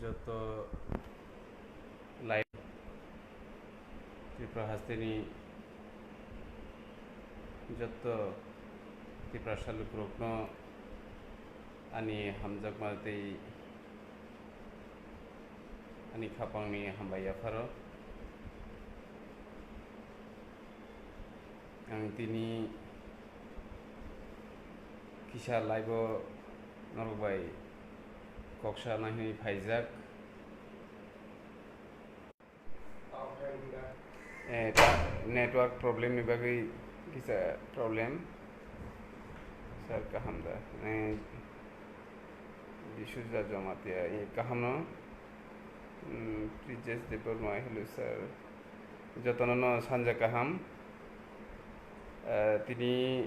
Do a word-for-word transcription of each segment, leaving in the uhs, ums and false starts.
Joto live Tripura hasteni joto Tiprasa lukurokno ani hamjakma tei ani khapangni hambai yapharo. Ang tini kisa live-o norok bai kok sana hwnwi phaijak. Eh, ta-, network problem ni bagwi kisa problem. Sir, kaham da? Eh, Bishuja Jamatia, eh, kaham no? Hmm, Prijesh Debbarma, hello sir. Jotono no sanja kaham. Eh, tini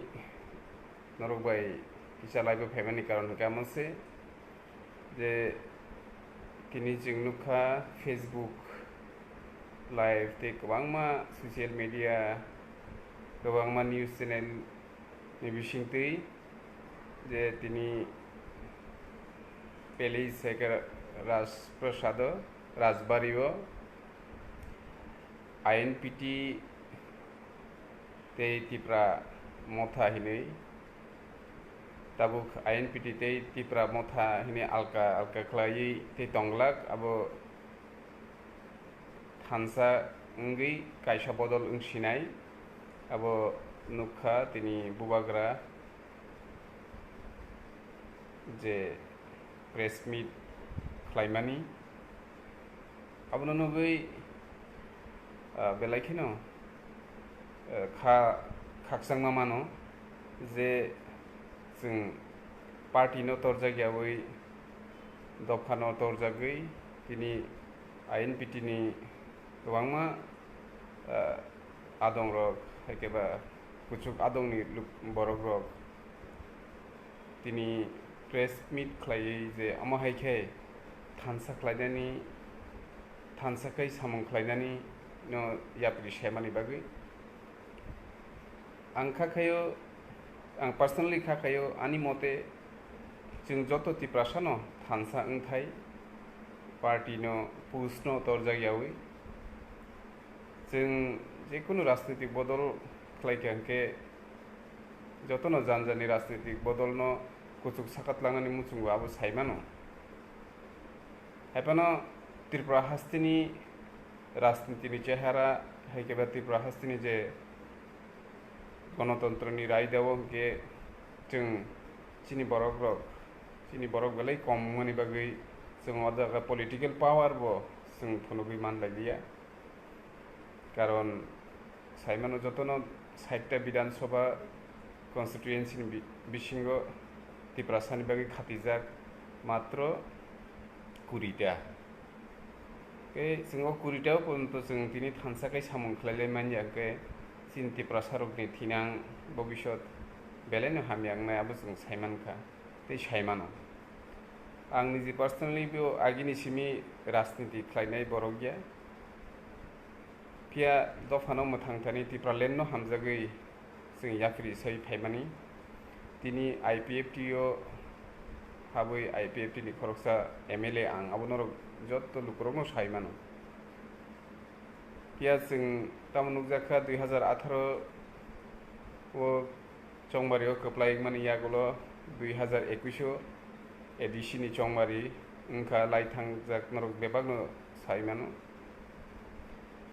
norok bai kisa live-o phaimani karon hwnkhe amo se je tini chwng nukha Facebook live tei kwbangma social media, kwbangma news channel ni bisingtwi je tini Pele Sekar Rajprasado Rajbari-o I N P T tei Tipra Motha hinwi tabuk I N P T tei Tipra Motha hinwi alka alka khlaiwi tei tonglak, abo thansa wngwi kaisa bodol wngsinai. Abo nukha tini bubagra je press meet khlaimani, abono nugwi, ah, belai kheno, ah, kha-, khakchangma mano je chwng party no torjak yaui, dopha no torjagwi tini I N P T ni kwbangma, ah, adongrok, hai khe ba kuchuk adongni luk-, borokrok tini press meet khlaiwi je omo hai khe thansa khlainani, thansa khai samung khlainani no yapri semani bagwi. Ang kha khayo, ang personally kha khayo, ani mote chwng joto Tiprasano thansa wngthai, party no, post no torjak yaui. Chwng jekunu rajnitik bodol khlai kha hwnkhe jotono jani jani rajnitik bodolno kuchuk sakatlangnani muchungo abo saimano. Haiphano Tripura hasteni rajnitini chehara, hai khe ba Tripura hasteni je gonotontroni raidao hwnkhe chwng chini borokrok, chini borok belai kom wngmani bagwi chwng o jaga political power bo chwng phunugwi manlailiya. Karon saimano jotono sait ta Bidhan Sabha constituency ni bi-, bisingo Tiprasani bagwi khatijak matro kuri ta. Tei chwng o kuri ta o porjonto chwng tini thansa khai samung khlai lai manya, hwnkhe chini Tiprasa rokni thinang bobisot belai no hamya wngnai abo chwng sai mankha tei sai mano. Ang niji personally bo agini simi rajniti khlainai borok ya. Phiya dophano mwthang thani Tipraland no hamjagwi chwng yapri sai phaimani. Tini I P F T o habwi I P F T ni khoroksa M L A ang, abo norok jotto lukurokno sai mano. Phiya chwng tamo nukjakha dui hazar atharo o Chongmari o kwplai wngmani yagulo dui hazar ekush o A D C ni chongmari wngkha lai thangjak norok bebakno sai mano.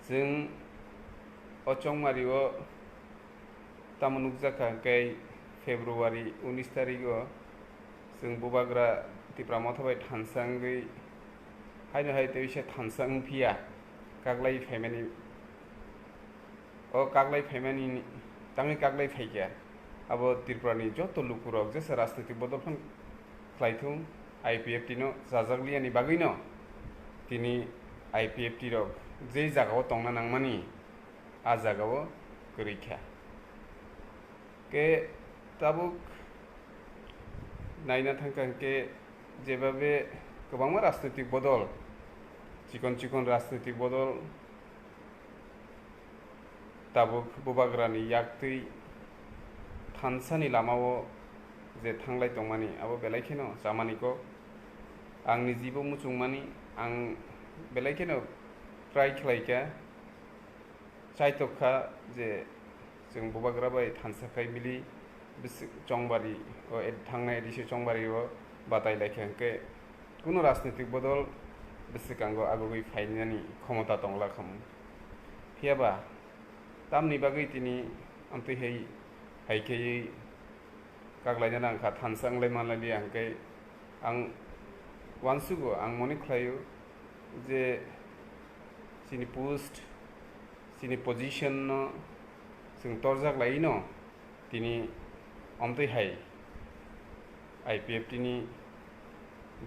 Chwng o chongmari o tamo nukjakha hwnkhe February unis tarik o chwng bubagra Tipra Motha bai thansa wngwi haino hai tei se thansa wngphiya kaglai phaimani. O kaglai phaimani tangwi kaglai phaikha. Abo Tripura ni joto lukurok jesa rajnitik bodol phan khlaithung, I P F T no chajakliyani bagwino tini I P F T rok je jagao tongna nangmani a jagao kwrwi kha. Ke tabuk naina thangkha hwnkhe jebabe kwbangma rajnitik bodol, chikon chikon rajnitik bodol tabuk bubagrani yaktwi thansani lamao je thanglai tongmani abo belai kheno chamani kok. Ang nijibo muchungmani, ang belai kheno try khlaikha, chaitokha je chwng bubagra bai thansa khai mili bwswk chongbari o ed-, thangnai edisio chongbari o batai laikha hwnkhe kunu rajnitik bodol bwswkango agugwi phainani khomota tongla khamu. Phiyaba tamni bagwi tini amtwi hai, hai khaiwi kaklaina nangkha, thansa wnglai manlai liya hwnkhe ang uansugo, ang mone khlaio je chini post, chini position no chwng torjak laino tini omtwi hai I P F T ni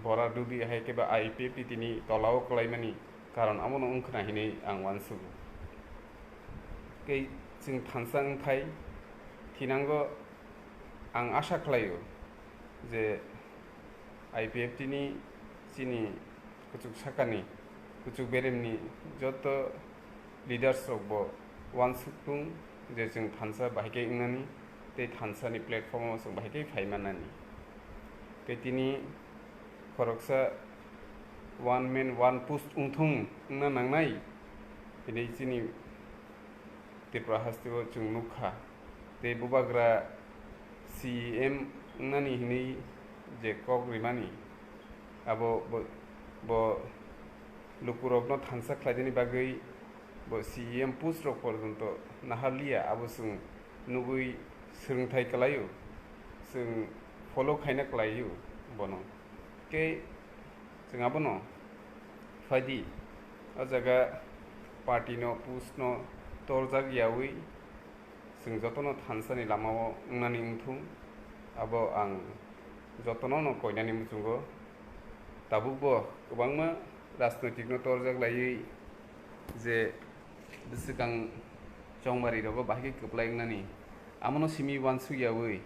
bora dudi hai khe ba I P F T tini tolao kwlaimani karon abono wngkhwna hinwi ang uansugo. Tei chwng thansa wngthai thinango ang asa khlaio je I P F T ni chini kuchuk sakani, kuchuk beremni joto leaders rok bo uansuk tung je chwng thansa bahai khe wngnani tei thansa ni platform o chwng bahai khe phai manani. Tei tini khoroksa one man one post wngthung wngna nangnai hinwi chini Tripura haste o chwng nukha. Tei bubagra C E M wngnani hinwi je kok rimani, abo bo, bo lukurokno thansa khlainani bagwi bo C E M post rok porjonto naharliya, abo chwng nugwi swrwngthai kwlaio, chwng follow khaina kwlaio bono. Tei chwng abono phaidi, o jaga party no, post no torjak yaui chwng jotono thansani lamao wngnani wngthung, abo ang jotono no koinani muchungo. Tabukbo kwbangma rajnoitik no torjak laiwi je bwswkang chongmari rogo bahai khe kwplai wngnani, amono simi uansuk yaui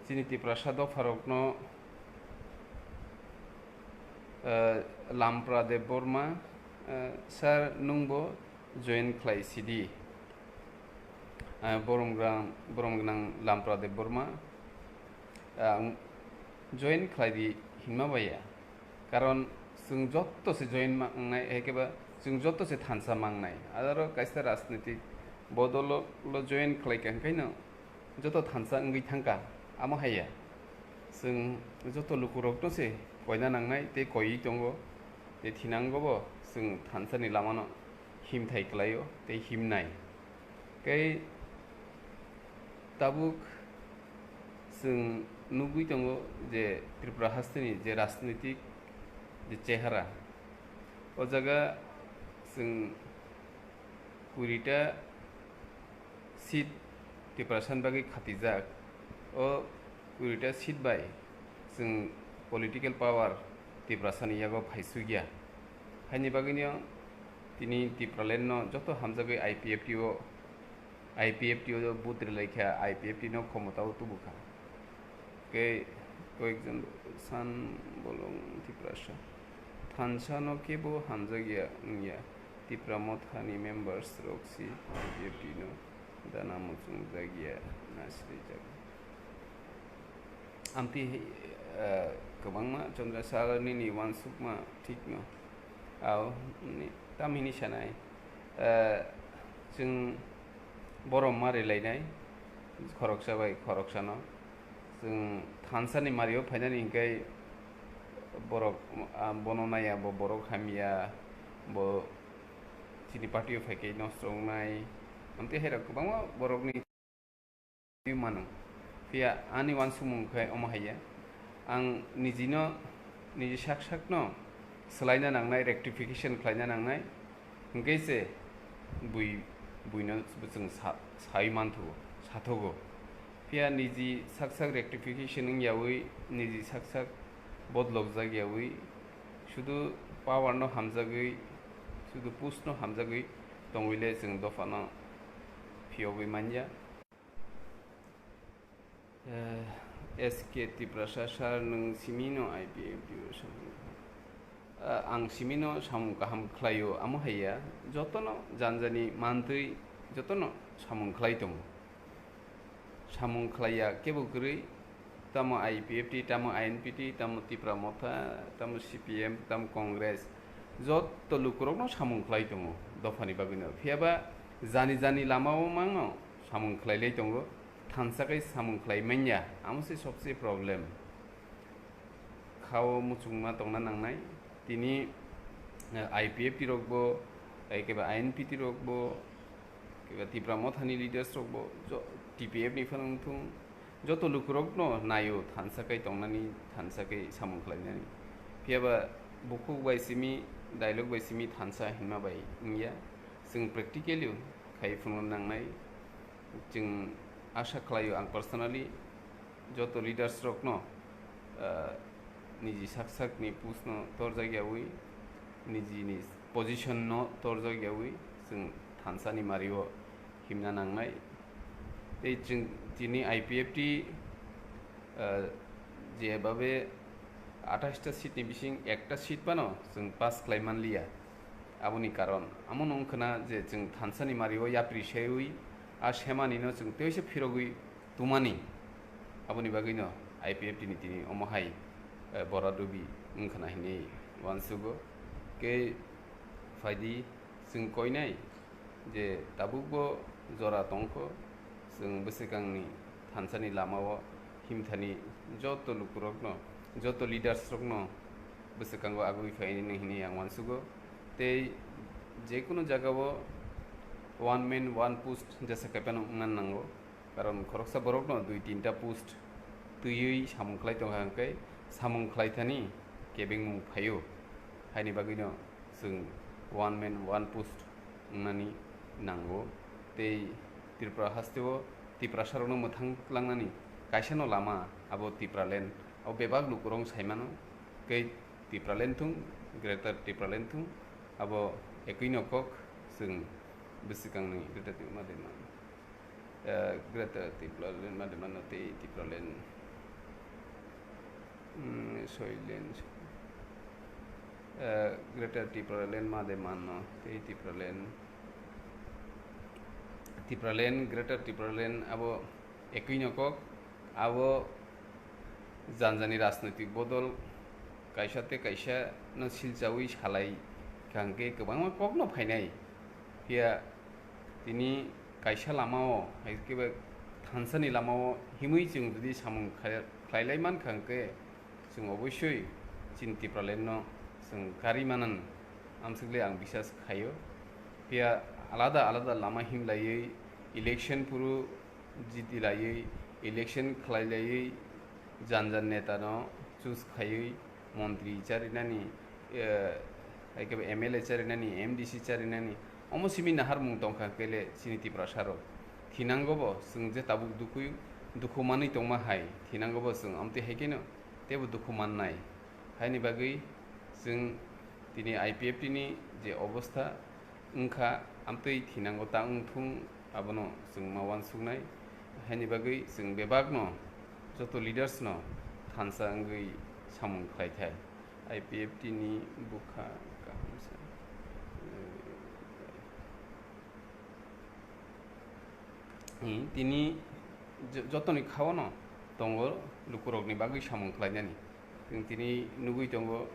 chini Tiprasa dopharokno, eh, Lampra Debbarma, eh, sir, nwngbo join khlai sidi. Eh, borom gwnang, borom gwnang Lampra Debbarma, ang join khlai di hinma baya. Karon chwng joto se join ma wngnai, hai khe ba chwng joto se thansa ma wngnai. Aro kaisa rajnitik bodolo lo join khlai kha, hwnkhe no joto thansa wngwi thangkha, amo hai ya. Chwng joto lukurokno se koina nangnai tei koiwi tongo, tei thinango bo chwng thansani lamano himthai kwlaio tei himnai. Tei tabuk chwng nugwi tongo je Tripura hasteni je rajnitik je chehara, o jaga chwng kurita seat Tiprasani bagwi khatijak. O kurita seat bai chwng political power Tiprasani yago phaisukya. Haini bagwino tini Tipraland no joto hamjagwi I P F T o, I P F T o vote rwlaikha, I P F T no khomotao tubukha. Tei koyekjon san bolong Tiprasa thansa no kebo hamjakya wngya. Tipra Motha ni members rok si I P F T no dana muchungjak ya na sirijak. Amtwi, eh, kwbangma Chandra Sir nini uansukma thikno. Ao, ni, tamhini sanai, eh, chwng borom ma rwlainai, khoroksa bai khoroksano. Chwng thansani mario phainani hinkhe borok, ah, bono naiya, bo borok hamya, bo chini party o phaikhe nosto wngnai. Amtwi hairok kwbangma borokni mano. Phiya ani uansukmung khe omo hai ya. Ang nijino, niji sak sakno swlaina nangnai, rectification khlaina nangnai. Hwnkhe se bui, buino chwng sa-, sai manthogo, sathogo. Phiya niji sak sak rectification wng yaui, niji sak sak bodlokjak yaui, sudu power no hamjagwi, sudu post no hamjagwi tongwile chwng dophano phiyogwi manya. Eh, S K Tiprasa sir, nwng simino I P F T o samung, eh, ang simino samung kaham khlaio, amo hai ya, jotono janjani mantwi jotono samung khlai tongo. Samung khlai ya kebo kwrwi, tamo I P F T, tamo I N P T, tamo Tipra Motha, tamo C P M, tamo Congress, joto lukurokno samung khlai tongo dophani bagwino. Phiyaba jani jani lamao mangno samung khlailai tongo, thansa khe samung khlai manya, amo se sobse problem. Khao muchungma tongna nangnai. Tini, eh, I P F T rokbo, eh, keba I N P T rokbo, keba Tipra Mothani leaders rokbo, jo-, T P F ni phano wngthung, joto lukurokno naio thansa kai tongnani, thansa kai samung khlainani. Phiyaba bukhuk bai simi, dialogue bai simi thansa hinma bai wngya. Chwng practically khai phunukna nangnai. Chwng asha khlaio ang personally joto leaders rokno, ah, niji sak sakni post no torjak yawi, nijini position no torjak yawi chwng thansani mario himna nangnai. Tei chwng tini I P F T, ah, jebabe athais ta seat ni bising ekta seat phano chwng pass khlai manliya. Aboni karon amo wngkhwna je chwng thansani mario yapri seiwi a semanino chwng teisa phirogwi tumani. Aboni bagwino I P F T ni tini omo hai, eh, bora dubi wngkhwna hinwi uansugo. Khe phaidi chwng koinai je tabukbo jora tongkho, chwng bwswkangni thansani lamao himthani joto lukurokno, joto leaders rokno bwswkango agwi phaini hinwi ang uansugo. Tei jekunu jagao one man one post jesa kaiphano wngna nango. Karon khoroksa borokno dui tinta post twiwi samung khlai tongkha hwnkhe samung khlaithani kebengmung phaio. Haini bagwino chwng one man one post wngnani nango. Tei Tripura hasteo Tiprasarokno mwthang langnani kaisano lama abo Tipraland. Abo bebak lukurok saimano. Tei Tipraland thung, Greater Tipraland thung, abo ekwi no kok chwng bwswkangni Greater Tipraland ma de mano. Eh, Greater Tipraland ma de mano tei Tipraland, mm, Soiland, eh, Greater Tipraland ma de mano tei Tipraland, Tipraland, Greater Tipraland abo ekwi no kok, abo janjani rajnoitik bodol kaisa tei kaisa no silchawi salai kha hwnkhe kwbangma kokno phainai. Phiya tini kaisa lamao, hai khe ba thansani lamao himwi chwng jodi samung khlai-, khlailai mankha hwnkhe, chwng oboisoi chini Tipralandno chwng karwi manan amswkle ang bisas khaio. Phiya alada alada lama himlaiwi election phuru jitilaiwi, election khlailaiwi, jan jan netano choose khaiwi, montri charinani, eh, hai khe M L A charinani, M D C charinani, omo simi naharmung tongkha kele chini Tiprasarok. Thinango bo chwng je tabuk dukhu, dukhu manwi tongma hai, thinango bo chwng amtwi hai kheno teibo dukhu mannai. Haini bagwi chwng tini I P F T ni je obostha wngkha, amtwi thinango ta wngthung, abono chwng ma uansuknai. Haini bagwi chwng bebakno, joto leaders no thansa wngwi samung khlai thai. I P F T ni bwkha kaham se. Hmm, tini jo-, jotoni khao no tongo lukurokni bagwi samung khlainani. Chwng tini nugwi tongo,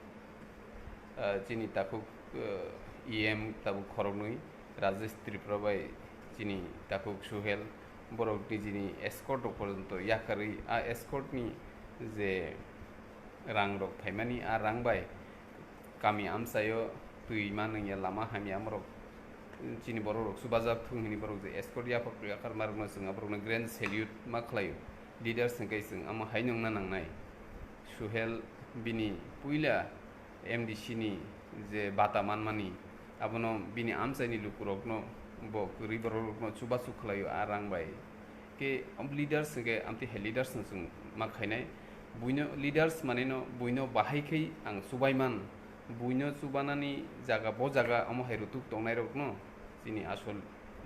ah, chini takhuk, ah, E M tabuk khoroknwi, Rajesh Tripura bai chini takhuk Suhel, borok nijini escort rok porjonto yakarwi, a escort ni je rang rok phaimani, a rang bai kami amchaio twi manwngya, lama hamya, amorok chini borok rok chubajak thung hini borok je escort yaphak yakar marokno chwng aborokno grand salute ma khlaio. Leaders hwnkhe chwng amo hai nungna nangnai. Suhel bini puila M D C ni je bata manmani, abono bini amchaini lukurokno bo kwrwi bororokno chubachu khlaio a rang bai. Khe leaders hwnkhe amtwi hai leaders no chwng ma khainai. Buino leaders manwino buino bahai khai ang chubai man. Buino chubanani jaga bo jaga omo hai rutuk tongnairokno chini asol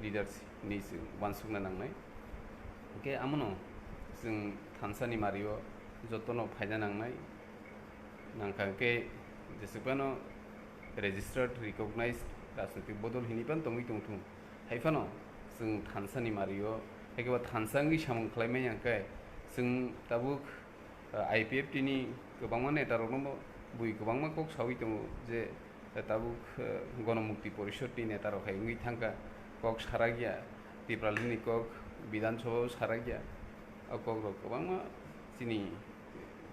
leaders hinwi chwng uansukna nangnai. Hwnkhe amono chwng thansani mario jotono phaina nangnai. Nangkha hwnkhe jeswkphano registered, recognized rajnoitik bodol hinwi phano tongwi tongthung. Hai phano chwng thansani mario, hai khe bo thansa wngwi samung khlai manya hwnkhe chwng tabuk I P F T ni kwbangma netarokno bui kwbangma kok saui tongo je tabuk, eh, Gonomukti Porishod ni netarok hai wngwi thangkha, kok sarakya, Tipraland ni kok Bidhan Sabha o sarakya, o kokrok kwbangma chini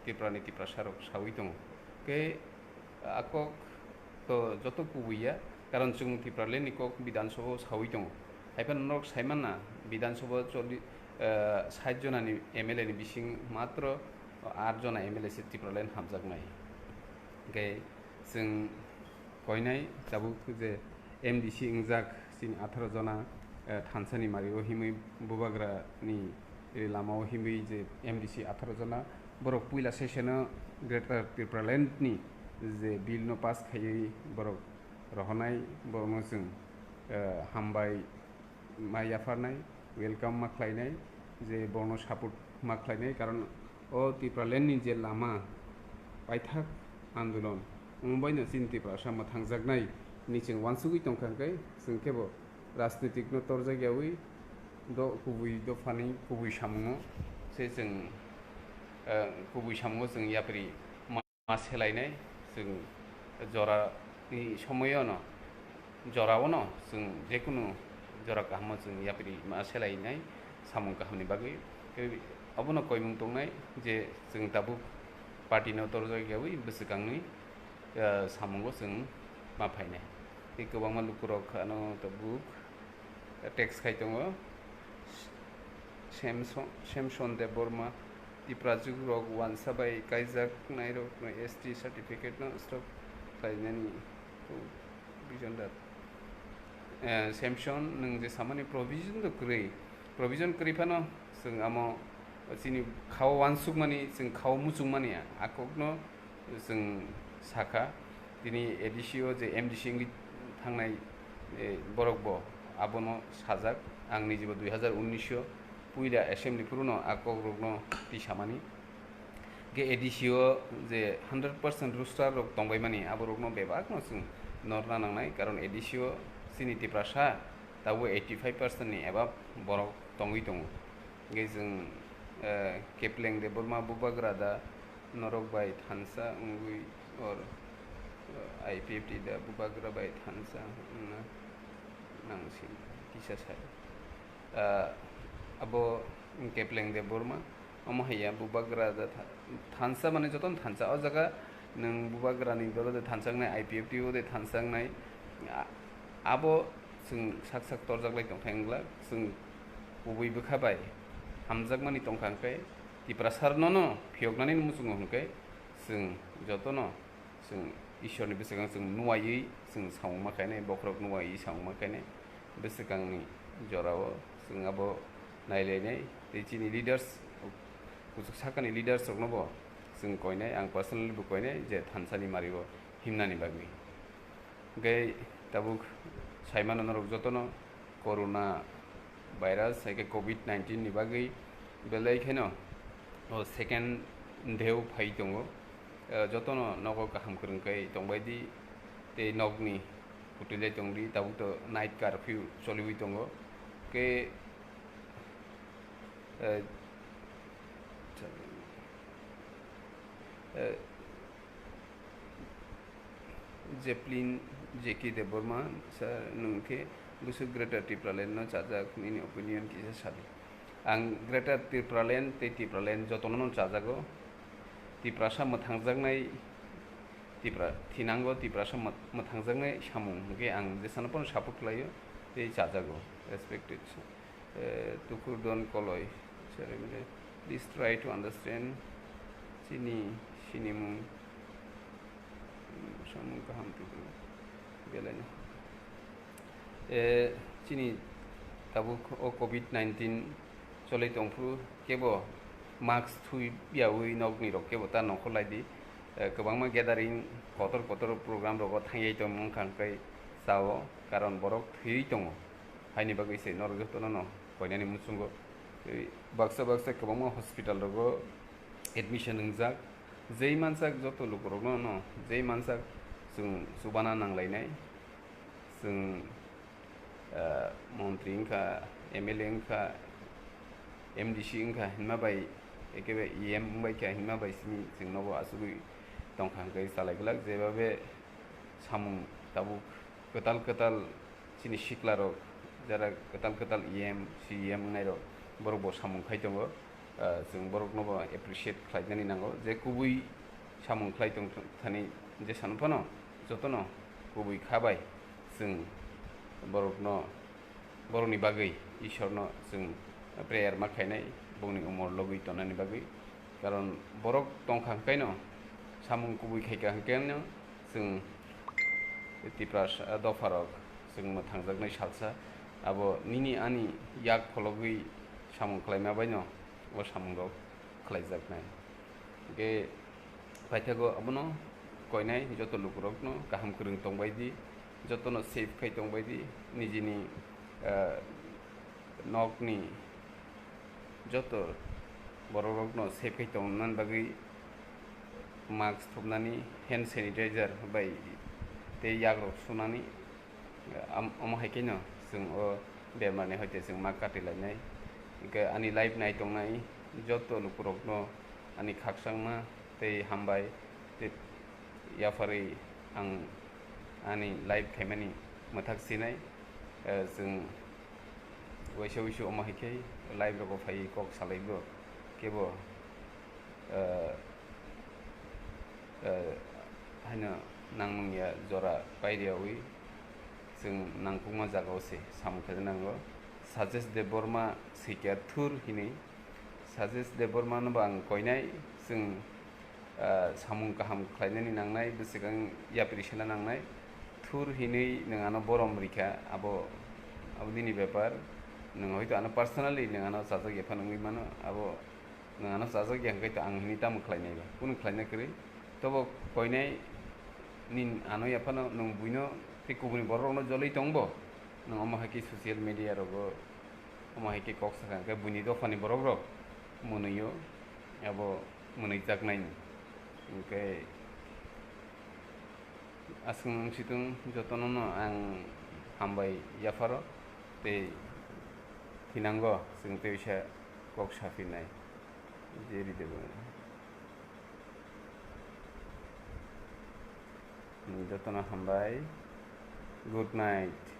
Tripura ni Tiprasa rok saui tongo. Khe a kok to joto kubui ya, karon chwng Tipraland ni kok Bidhan Sabha o saui tongo. Haiphano norok sai manna, Bidhan Sabha o choli-, eh, sait jona ni M L A ni bising matro aat jona M L A se Tipraland hamjaknai. Hingkhe chwng koinai tabuk je M D C wngjak chini atharo jona, eh, thansani mari o himwi bubagra ni, eh, lama o himwi je M D C atharo jona borok puila session o Greater Tipraland ni je bill no pass khaiwi borok rohornai, borokno chwng, eh, hambai ma yapharnai, welcome ma khlainai, je borokno support ma khlainai, karon o Tipraland ni je lama paithak andolon wngbaino chini Tiprasa mwthangjaknai ni chwng uansugwi tongkha, hwnkhe chwng kebo rajnitik no torjak yaui do kubui dophani kubui samungo se chwng, eh, kubui samungo chwng yapri ma selainai, chwng jorani somoyono, jorao no chwng jekunu jora kahamo chwng yapri ma selainai samung kahamni bagwi. Tei abono koimung tongnai je chwng tabuk party no torjak yaui bwswkangni, eh, samungo chwng ma phainai. Tei kwbangma lukurok ano tabuk text khai tongo. Samson, Samson Debbarma, Tiprajwk rok uansa bai kaijak nairok no S T certificate no stop khlainani provision dat. Eh, Samson, nwng je samani provision do kwrwi, provision kwrwi phano chwng amo chini khao uansukmani, chwng khao muchungmani a kokno chwng sakha, tini A D C o je M D C wngwi thangnai, eh, borok bo abono sajak. Ang nijebo dui hazar unnish o puila assembly phuru no a kokrokno twi samani. Ge A D C o je hundred percent roster rok tongbaimani, aborokno bebakno chwng norna nangnai, karon A D C o chini Tiprasa tabuk eighty five percent ni above borok tongwi tongo. Hingke chwng, eh, Kepleng Debbarma bubagra da norok bai thansa wngwi or, eh, I P F T da bubagra bai thansa wngna nangsi kisa sai. Ah, abo Kepleng Debbarma, omo hai ya bubagra da tha-, thansa mane jotono thansa. O jaga nwng bubagrani dolo de thansa wngnai, I P F T o de thansa wngnai, a-, abo chwng sak sak torjak lai tongkha wngla, chwng kubui bwkha bai hamjakmani tongkha, hwnkhe Tiprasa rokno no phiyoknani muchungo hwnkhe chwng jotono chwng Ishorni bwswkang chwng nuwaiwi chwng samung ma khainai, bokhorok nuwaiwi samung ma khainai, bwswkangni jorao chwng abo nailainai tei chini leaders, kuchuk sakani leaders rokno bo chwng koinai, ang personally bo koinai je thansani mario himnani bagwi. Hingke tabuk saimano norok jotono corona virus, hai khe covid nineteen ni bagwi belai kheno o second dheu phai tongo. Eh, jotono nogo kaham kwrwng khe tongbai di, tei nokni kwtwilai tong di, tabuk to night curfew choliwi tongo. Khe, eh, eh, Jeplin J K Debbarma, sir, nwng khe bwswk Greater Tipraland no chajak, nini opinion kisa sadi. Ang Greater Tipraland tei Tipraland jotono no chajago. Tiprasa mwthangjaknai, Tipra-, thinango Tiprasa mwth-, mwthangjaknai samung hwnkhe ang jesano phano support khlaio tei chajago. Respected. Eh, Tukur Don Koloi, sir, mane, please try to understand chini sinimung, samung kaham tuku belai no. Eh, chini tabuk o covid nineteen cholai tongphuru kebo mask thui yaui nokni rok kebo ta nongkhor lai di. Eh, kwbangma gathering kotor kotor program rogo thangyai tongmung wngkha hwnkhe chao, karon borok thwiwi tongo. Haini bagwi se norok jotono no koinani muchungo tei baksa baksa kwbangma hospital rogo admission wngjak. Jei mansak joto lukurokno no jei mansak chwng chubana nanglainai. Chwng, ah, montri wngkha, M L A wngkha, M D C wngkha hinma bai Ekebe E M wngbai kha hinma bai simi chwng nogo asugwi tongkha hwnkhe chalai glak, jebabe samung tabuk kwtal kwtal chini siklarok, jara kwtal kwtal E M, C E M wngnairok, borok bo samung khai tongo. Ah, chwng borokno bo appreciate khlainani nango, je kubui samung khlai tong thani je sano phano jotono kubui kha bai chwng borokno, borokni bagwi Ishorno chwng prayer ma khainai, bongni umor logwi tonani bagwi. Karon borok tongkha hwnkhaino, samung kubui khaikha hwnkhaino, chwng Tiprasa dopharok chwng mwthangjaknai salsa, abo nini ani yak phologwi samung khlaima baino o samungrok khlaijaknai. Hwnkhe paithago abono koinai joto lukurokno kaham kwrwng tongbai di, jotono safe khai tongbai di, nijini, ah, nokni joto borokrokno safe khai tongna bagwi mask thupnani, hand sanitizer bai tei yakrok sunani, am-, omo hai kheno chwng o bemarni hoite chwng ma kati lainai. Hwnkhe ani live nai tongnai joto lukurokno ani khakchangma tei hambai tei yapharwi ang ani live khaimani mwthak sinai. Eh, chwng waisa wuisu omo hai khe live rogo phaiwi kok salaigo kebo, eh, eh, haino nangmung ya jora pairiyawi chwng nangkukma jagao se samung khe nango. Sajesh Debbarma swikya thur hinwi. Sajesh Debbarma no bo ang koinai, chwng, ah, samung kaham khlainani nangnai, bwswkang yapri sena nangnai. Thur hinwi nwng ano borom rikha, abo, abo nini bepar. Nwng hoito ano personally nwng ano chajak ya phano wngwi mano, abo nwng ano chajak ya hwnkhe to ang hinwi tamo khlainai ba? Kunu khlaina kwrwi. Tobo koinai nin ano ya phano nwng buino tei kubuni borok rokno joloi tongbo. Nwng omo hai khe social media rogo omo hai khe kok sakha hwnkhe buini dophani borok rok mwnwio abo mwnwijaknaini. Hwnkhe aswk wng situng jotono no ang hambai yapharo tei thinango chwng tei sa kok saphinai. Jerry Debbarma. Jotono hambai. Good night.